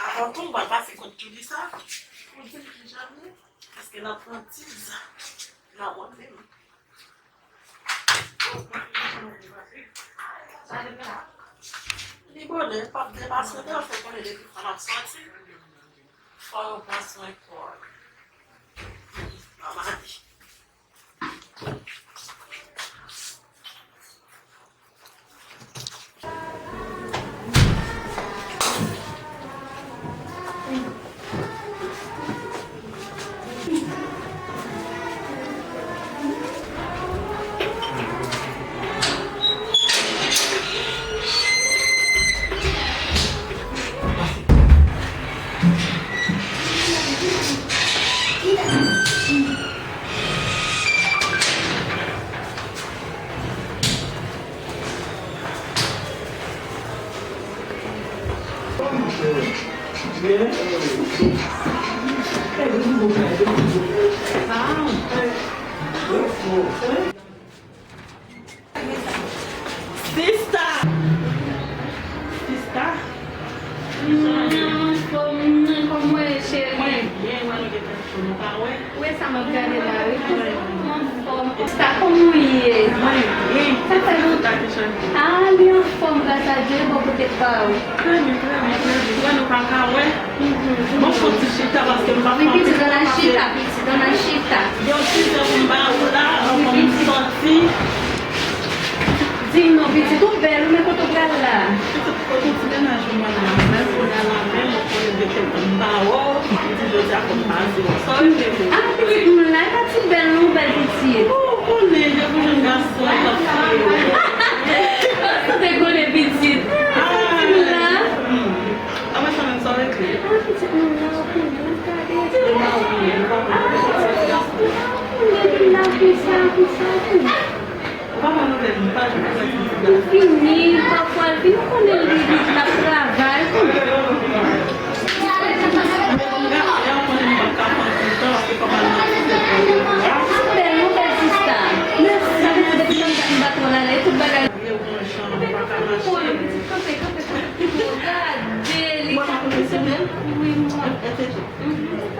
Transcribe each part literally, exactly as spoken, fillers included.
Avan tou, m pral pase kòd Julissa pou di m kijan l ye, paske l ap pran tiz nan mwen menm. Li bonè, l p ap depase non, fò konnen depi fò l ap sòti, fò yo pran swen kò l. Nòmal. Sista! Sista! Mwen anfòm, kòman w ye, cheri? Mwen byen, mwen nou gentan cho, nou pa wè? Ou wè sa m ap gade la, wi. Mwen anfòm. Sista, kòman w ye? Mwen byen. Sa fè lontan. Ah, li anfòm, gras a Dye, bò kote pa w? Trè byen, trè byen, trè byen. Wè nou pa ka wè. Bon, fò ti chita paske m pa... Wi, pitit, ann al chita, pitit, ann al chita. Gen yon ti zè pou m ba ou la, anvan m sòti. Di m non, pitit, ou bèl, ou, men kote w pral la? Pitit, kote w ti mennaj ou mwen nan, men pou nan la, men mwen konnen de kèk tan m pa wè w, m di jodi a fò m pase w. Sa w rete vre? Ah, pitit, m la, e pa ti bèl non, ou bèl pitit. Ou konnen, depi w jèn gason, w t ap fouye w. Ou te konnen pitit. Ah, pitit, m la. Hmm. Apre sa menm, sa w regle? Ah, pitit, m la, ou konnen, m ap gade. Ou pa konnen, ou pa konnen. Ah, pitit, m la, ou konnen, m la, konsa, konsa, konsa. Ou pa konn nouvèl, m pa janm konn sa ki di la. Li fini, pafwa l vin konnen li, li t ap travay. Bèl, yon bèl sista. Sa fè depi tann dat m pa t wè l ale, tout bagay. Kanpe, kanpe, kanpe, kanpe. Gade, li ka... Wi, mwen. Mhm, li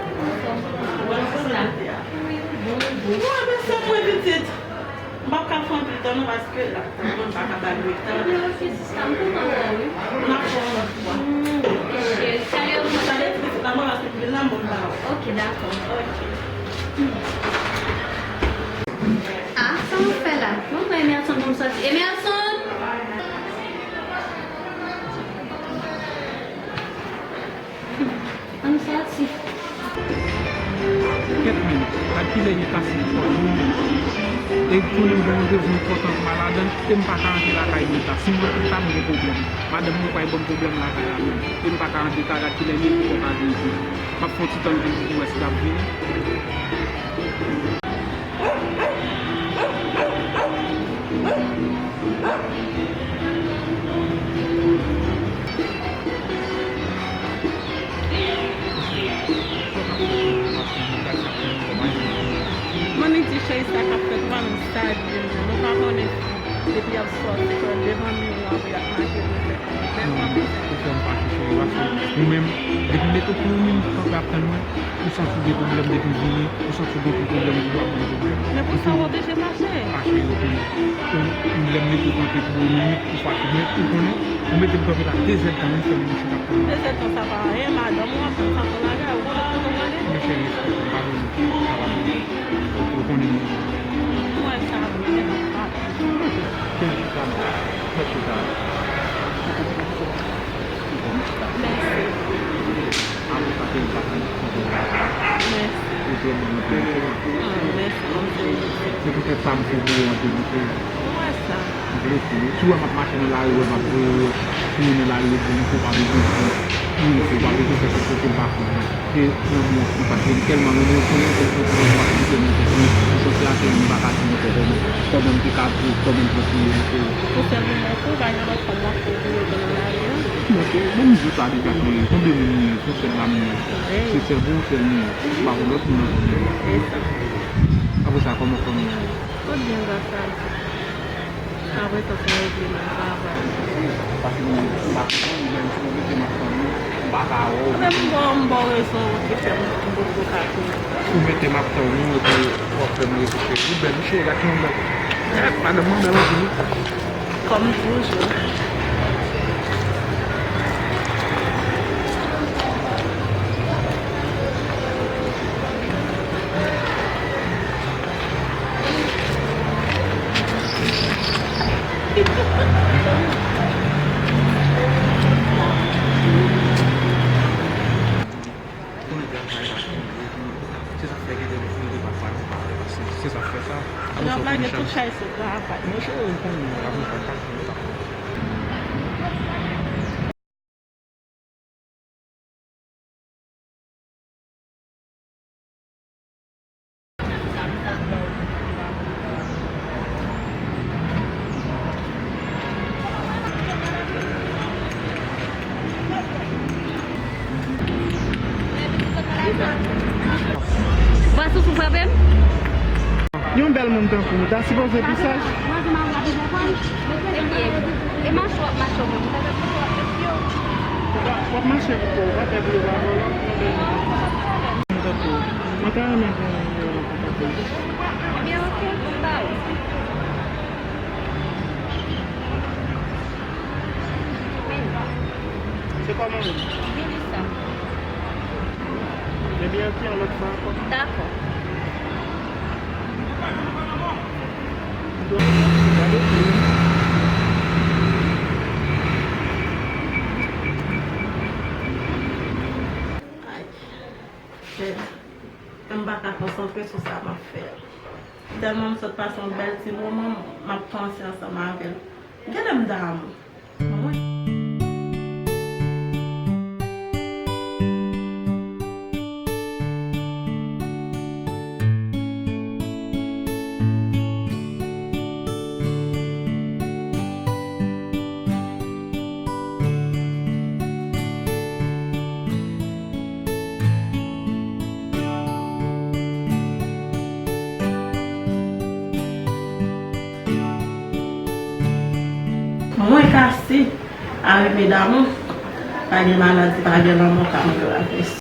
pa anfòm, sista. Wi, bon, bon. Mwen, men sa mwen pitit. M p ap ka fè anpil tan non, paske la, mwen pa ka ba nou tan. Ebyen, oke, sista, m kontan wè w, wi. N ap fè yon lòt fwa. Hmm, oke, cheri. Salye w. Salye ti pitit la, mwen, paske m vin la, m bon ba w. Oke, dakò. Oke. Ah, sa m ap fè la? Mwen pran Emerson pou m sòti. Emerson! Ann sòti. Kèt men, gad kilè li pase twò jou. E konnen m gen randevou enpòtan pou m al ladan l, e m pa ka rantre lakay mwen ta. Si m rantre ta, m gen pwoblèm. Madanm mwen pral ban m pwoblèm lakay la menm. E m pa ka rantre ta, gad kilè li ye, li poko ka vini. M ap fè yon ti tann pou, pou wè si l ap vini. Mwen, li di cheri sa k ap fèt, ou pa menm sa di m nan. Nou pa konnen depi y ap sòti, fè devan miwa pou y ap make pou fè. Ou fè m fache, cheri, paske ou menm, depi m mete w pou ou menm kanpe ap tann mwen, ou santi w gen pwoblèm depi m vini, ou santi w gen pwoblèm, ou pa gen pwoblèm. Men pou sa w oblije fache? Fache, ou konnen. Ou, ou, lè m mete w kanpe pou ou menm, ou fache. Men ou konnen, ou mete m kanpe la de zèdtan, ou fè m mouche k ap tann mwen. De zèdtan sa pa anyen, madanm ou ap tann sa fè bagay, ou konnen kote w prale. Men cheri, m padone w, sa pa bon. Ou, ou konnen m... Mwen sa vre, men nan pa. Cheri, chita, mèt chita. Mèsi. Apre sa, ke m pa konn kote w. Mèsi. Ou trè bon, ou trè bon. Ah, mèsi, mèsi. Se poutèt sa m fè pou ou anpil, ou trè bon. Mwen sa. M blese. Si w wè m ap mache nan lari, w wè m ap voye kouri nan lari, ou di m, ou pa bezwen kouri, ou pa bezwen fè kèk kote m pa konnen. Se lanmou an, paske m tèlman renmen w, konnen m tèlman renmen w, paske m tèlman renmen w, m santi atè m, m pa ka di ankò kòman, kòman m te ka viv, kòman m te ap viv, mesye. Ou sèl renmen w tou, pa gen lòt fanm w ap kouri otan nan lari a? Bon, bon, m di w sa deja, men konbyen moun m ye, se yon sèl dam m ye. Se sèl pou yon sèl m ye, m pa pou lòt moun ankò. Apre sa, kòman fanmi an ye? Tout byen, gras a Dye. Apre sa, sa regle nan travay. Paske m pa konprann, ou menm si w mete m ap tann ou, m pa ka wè w. Mwen menm, m ba w, m ba w rezon ki fè m, m poko ka kouri. Ou mete m ap tann ou, epi w ap fè m repete. Ou bèl, wi, cheri, gade yon bèl. Eh, madanm mwen bèl anpil, wi. Kòm toujou. Konnen travay pa tonbe, se sa k fè gen de moun ki pa fè, pa fè pasyans. Se sa k fè sa. Travay gen tout chay se travay. Monchè, ou konnen, travay pa tonbe, pa tonbe. Bwa sousou frape m. Yon bèl moun tankou w ta sipoze pi saj. Ebyen, e mache w ap mache w menm, ou ta fè kote w ap mete yo. W ap mache pou kò w, w pa pè pou yo pa vòlè w. Yon bèl moun tankou w. Mwen ta renmen gen yon moun tankou w. Ebyen, oke, m ba ou. Se kòman w ye? Melissa. Ebyen, oke, yon lòt fwa ankò. Dakò. Ay, Jèd, m pa ka konsantre sou sa m ap fè a. Tèlman m sot pase yon bèl ti moman, m ap panse ansanm avè l. Genlè m damou. Mwen kase a remèd amou. Pa gen maladi, pa gen lanmò ka antrave.